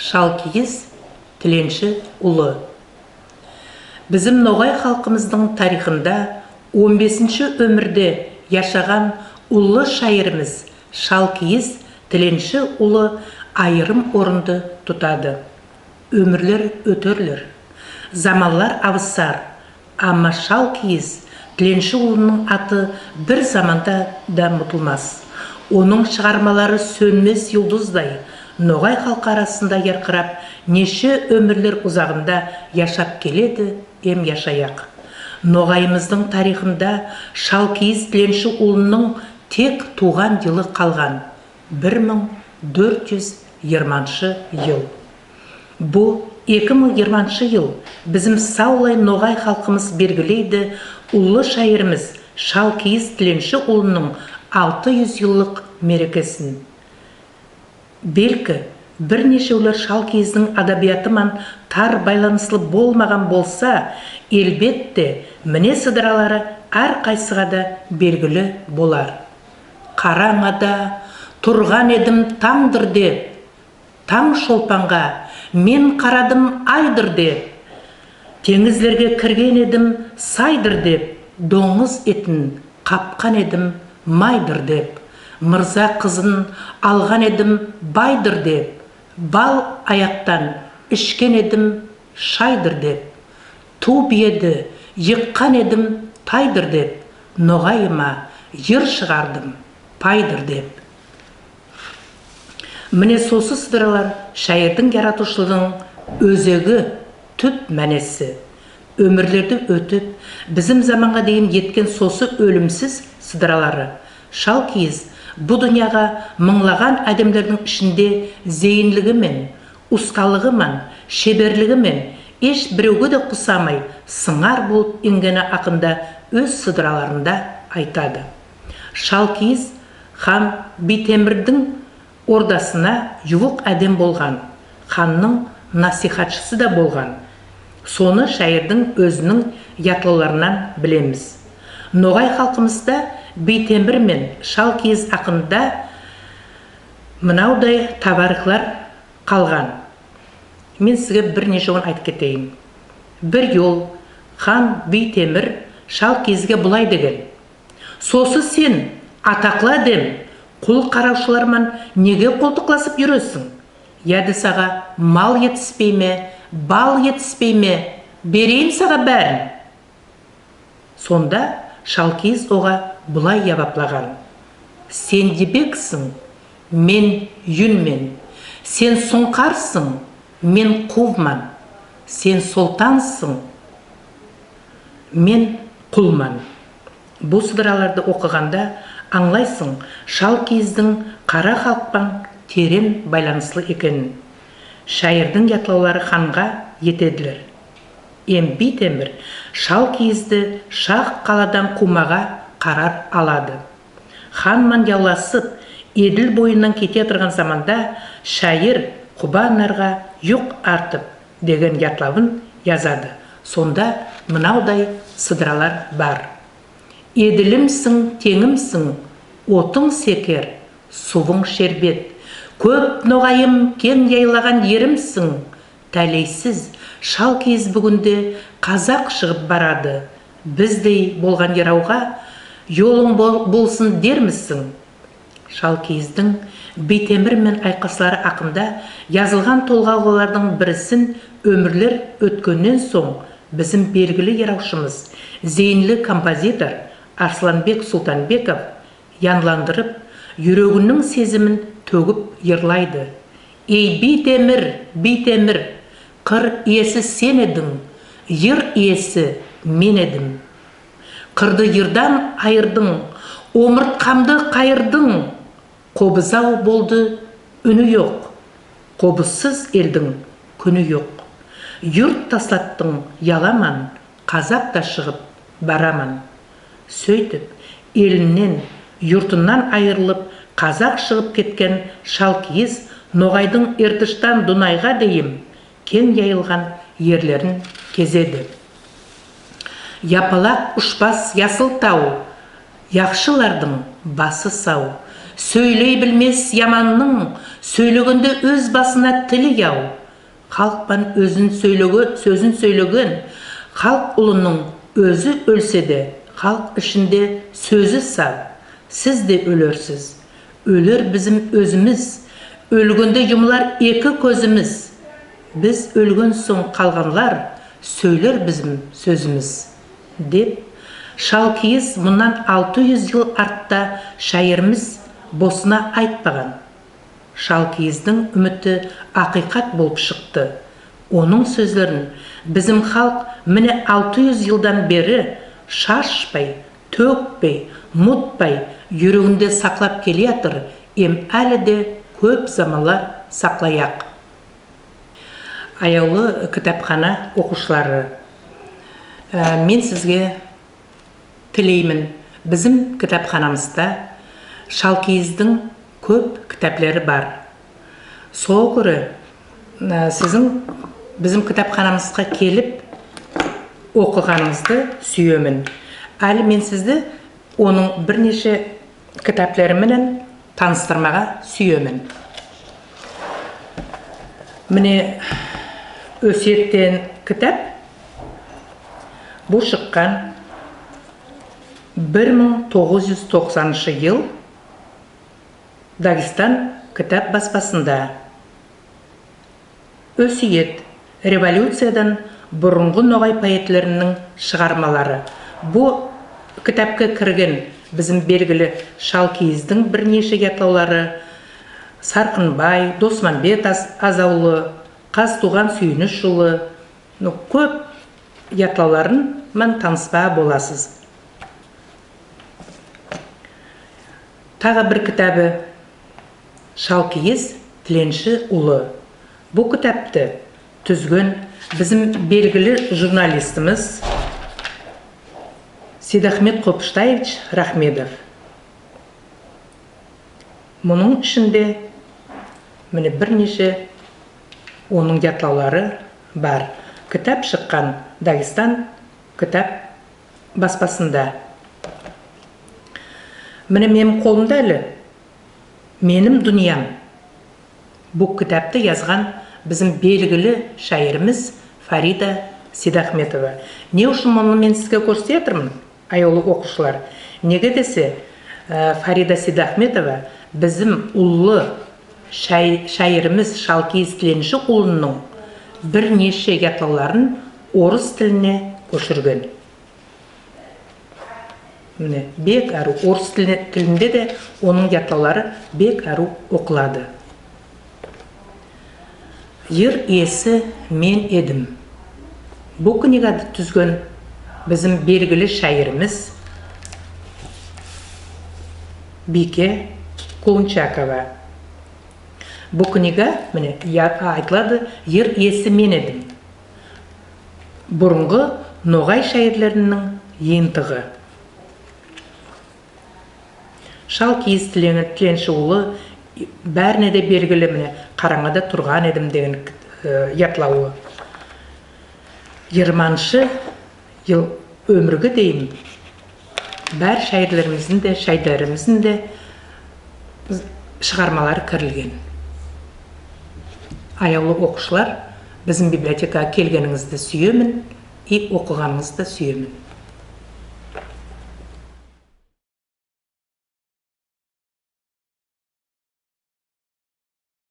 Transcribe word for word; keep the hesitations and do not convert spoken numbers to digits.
Шал-Кийиз Тиленши улы. Бизим ногай халкымыздынъ тарихинде он бесинши оьмирде яшаган уллы шаиримиз Шал-Кийиз Тиленши улы айырым орынды тутады. Оьмирлер оьтерлер, заманлар авысар, амма Шал-Кийиз Тиленши улынынъ аты бир заманда да мутылмас. Онынъ шыгармалары соьнмес юлдыздай ногай халкы арасында яркырап, неше оьмирлер узагында яшап келеди эм яшаяк. Ногайымыздынъ тарихинде Шал-Кийиз Тиленши улынынъ тек тувган йылы калган. Бир мынъ доьрт юз йырманшы йыл. Бу эки мынъ йырманшы йыл бизим савлай ногай халкымыз белгилейди уллы шаиримиз Шал-Кийиз Тиленши улынынъ алты юз йыллык мерекесин. Белки, бир нешевлер Шал-Кийиздинъ адабияты ман тар байланыслы болмаган болса, аьлбетте, мине сыдыралары аьр кайсыга да белгили болар. Каранъада турган эдим танъдыр деп, танъ шолпанга мен карадым айдыр деп. Тенъизлерге кирген эдим сайдыр деп, донъыз этин капкан эдим майдыр деп. Мырза кызын алган эдим байдыр деп, бал аяктан ишкен эдим шайдыр деп. Ту биеди йыккан эдим тайдыр деп, ногайыма йыр шыгардым пайдыр деп. Мине сосы сыдыралар шаирдинъ яратувшылыгынынъ оьзеги, туьп маьнеси. Оьмирлерди оьтип, бизим заманга дейим еткен сосы оьлимсиз сыдыралары. Шал-Кийиз бу дуныяга мынълаган аьдемлердинъ ишинде зейинлиги мен, усталыгы ман, шеберлиги мен эш биревге де усамай, сынъар болып энъгени акында оьз сыдыраларында айтады. Шал-Кийиз хан Бий Темирдинъ ордасына ювык аьдем болган, ханнынъ насихатшысы да болган. Соны шаирдинъ оьзининъ ятлавларыннан билемиз. Ногай халкымызда Бий Темир мен Шал-Кийиз акында мынавдай таварыхлар калган. Мен сизге бир нешевин айтып кетейим. Бир йол хан Бий Темир Шал-Кийизге булай деген: «Сосы сен, атаклы аьдем, кул каравшылар ман неге колтыкласып юресинъ? Яде сага мал етиспейме, бал етиспейме? Берейим сага баьрин». Сонда Шал-Кийиз ога булай яваплаган: «Сен дибексинъ, мен юнмен. Сен сунъкарсынъ, мен кувман. Сен солтансынъ, мен кулман». Бу сыдыраларды окыганда анълайсынъ Шал-Кийиздинъ кара халк пан терен байланыслы экенин. Шаирдинъ ятлавлары ханга етедилер. Эм Бий Темир Шал-Кийизди шах каладан кувмага карар алады. Хан ман явласып, Эдил бойыннан кете ятырган заманда шаир «Куба нарга юк артып» деген ятлавын язады. Сонда мынавдай сыдыралар бар: «Эдилимсинъ, тенъимсинъ, отынъ секер, сувынъ шербет. Коьп ногайым кенъ яйлаган еримсинъ. Таьлейсиз, Шал-Кийиз буьгуьнде казак шыгып барады. Биздей болган йыравга йолынъ бол- болсын дермисинъ?» Шал-Кийиздинъ Бий Темир мен айкаслары акында язылган толгавлардынъ бирисин оьмирлер оьткеннен сонъ бизим белгили йыравшымыз, зейинли композитор Арсланбек Султанбеков янландырып, юрегининъ сезимин тоьгип йырлайды. «Эй, Бий Темир, Бий Темир, кыр иеси сен эдинъ, йыр иеси мен эдим. Кырды йырдан айырдынъ, омырткамды кайырдынъ. Кобыз ав болды уьни йок, кобызсыз элдинъ куьни йок. Юрт таслаттынъ, яламан, казак та шыгып бараман». Суьйтип, элиннен, юртыннан айырылып, казак шыгып кеткен Шал-Кийиз ногайдынъ Иртыштан Дунайга дейим кенъ яйылган ерлерин кезеди. «Япалак ушпас ясыл тав, яхшылардынъ басы сав. Соьйлей билмес яманнынъ соьйлегенде оьз басына тили яв. Халк пан оьзин соьйлеге-, соьзин соьйлеген халк улынынъ оьзи оьлсе де, халк ишинде соьзи сав. Сиз де оьлерсиз. Оьлер бизим оьзимиз. Оьлгенде юмылар эки коьзимиз. Биз оьлген сонъ калганлар соьйлер бизим соьзимиз, деп, Шал-Кийиз муннан алты юз йыл артта шаиримиз босына айтпаган. Шал-Кийиздинъ уьмити акыйкат болып шыкты. Онынъ соьзлерин бизим халк мине алты юз йылдан бери шашпай, тоькпей, мутпай, юрегинде саклап келеятыр эм аьли де коьп заманлар саклаяк. Аявлы китапхана окувшылары, аь, мен сизге тилеймен, бизим китапханамызда Шал-Кийиздинъ коьп китаплери бар. Сога коьре, аь, сизинъ бизим китапханамызга келип окыганынъызды суьемен. Аьли мен сизди онынъ бир неше китаплери менен таныстырмага суьемен. Мине, «Оьсиет» деген китап. Бу шыккан бир мынъ тогыз юз токсаныншы йыл Дагестан китап баспасында. «Оьсиет» — революциядан бурынгы ногай поэтлерининъ шыгармалары. Бу китапка кирген бизим белгили Шал-Кийиздинъ бир неше ятлавлары: «Саркынбай», «Досмамбет аз-, Азавлы», «Казтувган Суьйиниш улы». Ну, коьп ятлавлары ман таныспага боласыз. Тагы бир китабы «Шал-Кийиз Тиленши улы». Бу китапты туьзген бизим белгили журналистимиз Сейдахмет Копыштаевич Рахмедов. Мунынъ ишинде, мине, бир неше онынъ ятлавлары бар. Китап шыккан Дагестан китап баспасында. Мине, меним колымда аьли «Меним дуныям». Бу китапты язган бизим белгили шаиримиз Фарида Сейдахметова. Не уьшин муны мен сизге коьрсетип ятырман, аявлы окувшылар? Неге десе, аь, Фарида Сейдахметова бизим уллы шай-, шаиримиз Шал-Кийиз Тиленши улынынъ бир неше ятлавларын орыс тилине коьширген. Мине, бек аьрув, орыс тили-, тилинде де онынъ ятлавлары бек аьрув окылады. «Йыр иеси мен эдим». Бу книгады туьзген бизим белгили шаиримиз Бийке Кулунчакова. Бу книга, мине, я-, айтылады, «Йыр иеси мен эдим». Бурынгы ногай шаирлерининъ йыйынтыгы. Шал-Кийиз Тилен-, Тиленши улы баьрине де белгили, мине, «Каранъада турган эдим» деген, аь, ятлавы. Йырманшы йыл оьмирге дейим баьри шаирлеримиздинъ де, шаирлеримиздинъ де шыгармалары кирилген. Аявлы окувшылар, бизим библиотекага келгенинъизди суьемен и окыганынъызды суьемен.